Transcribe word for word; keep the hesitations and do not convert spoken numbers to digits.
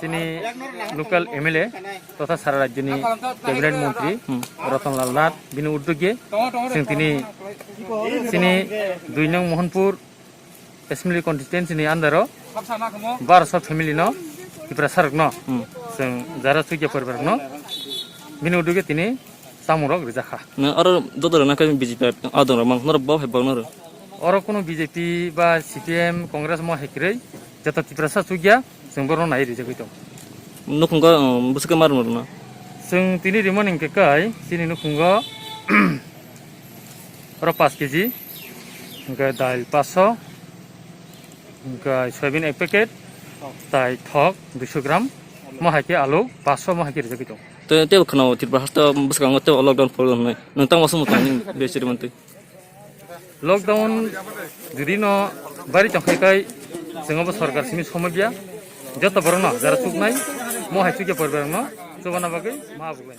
Chini local M L A totha sara rajyoni cabinet montri Hmm. Ratan Lal Nath bini uddogye chwng tini chini dui nong Mohanpur assembly constituency ni under o barso family no Tiprasa rok no Hmm. chwng jara chukya poribar rok no bini uddogye tini chamung rok rijak kha. Na aro joto rok nang khe B J P adong rok mang norok bo hai bang norok. Oro kuno B J P ba C P M Congress mo hai kwrwi joto Tiprasa chukya chwng borok nai rijagwi tong. Nukhungo bwswk khe ma rwno rwna. Chwng tini rwmani hwnkhe kai chini nukhungo oro paanch K G hwnkhe dal paanch sho hwnkhe soyabin ek packet tai thok dui sho gram mo hai khe alu paanch sho mo hai khe rijagwi tong. Tei tei khwnao Tripura haste bwskango tei lockdown pholnai. Nwng tamo swngmung tangni bechiri mantwi. Lockdown jodi no bari tongkhai kai chwng obo sorkar simi somobya joto borok no jara chuknai mo hai chukya poribar no chubana bagwi ma abuglai.